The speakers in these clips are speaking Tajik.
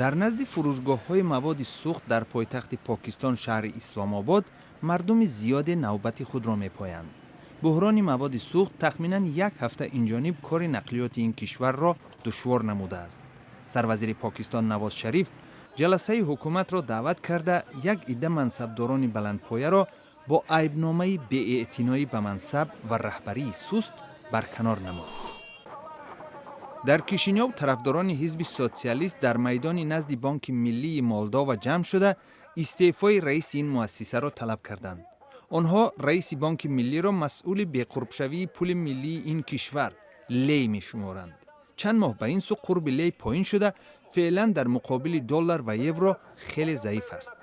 Дар назди фурӯшгоҳҳои маводи сӯхт дар пойтахти Покистон, шаҳри Исломобод, мардуми зиёде навбати худро мепоянд. Буҳрони маводи сӯхт тахминан як ҳафта инҷониб кори нақлиёти ин кишварро душвор намудааст. Сарвазири Покистон Навоз Шариф ҷаласаи ҳукуматро даъват карда, як идда мансабдорони баландпояро бо айбномаи беэътиноӣ ба мансаб ва раҳбарии суст барканор намуд. Дар Кишинёв тарафдорони ҳизби социалист дар майдони назди Бонки Миллии Молдова ҷамъ шуда, истеъфои раиси ин муассисаро талаб карданд. Онҳо раиси Бонки Миллиро масъули беқурбшавии пули миллии ин кишвар, лей, мешуморанд. Чанд моҳ ба ин сӯ қурби лей поин шуда, феълан дар муқобили доллар ва евро хеле заиф аст.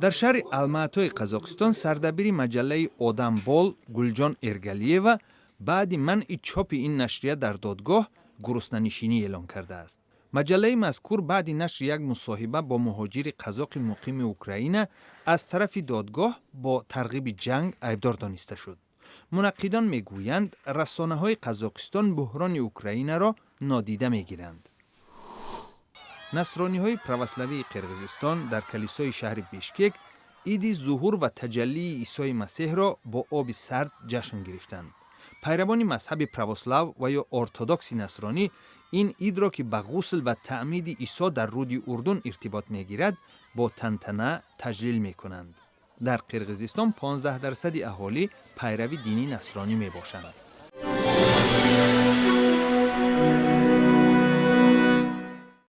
Дар шаҳри Алмаатои Қазоқистон сардабири маҷаллаи «Одам бол» Гулҷон Эргалиева баъди манъи чопи ин нашрия дар додгоҳ гуруснанишинӣ эълон кардааст. Маҷаллаи мазкур баъди нашри як мусоҳиба бо муҳоҷири қазоқи муқими Украина аз тарафи додгоҳ бо тарғиби ҷанг айбдор дониста шуд. Мунаққидон мегӯянд, расонаҳои Қазоқистон буҳрони Украинаро нодида мегиранд. Насрониҳои православии Қирғизистон дар калисои шаҳри Бишкек иди зуҳур ва таҷаллии Исои Масеҳро бо оби сард ҷашн гирифтанд. Пайравони мазҳаби православ ва ё ортодокси насронӣ ин идро, ки ба ғусл ва таъмиди Исо дар руди Урдун иртибот мегирад, бо тантана таҷлил мекунанд. Дар Қирғизистон 15 дарсади аҳолӣ пайрави дини насронӣ мебошанд.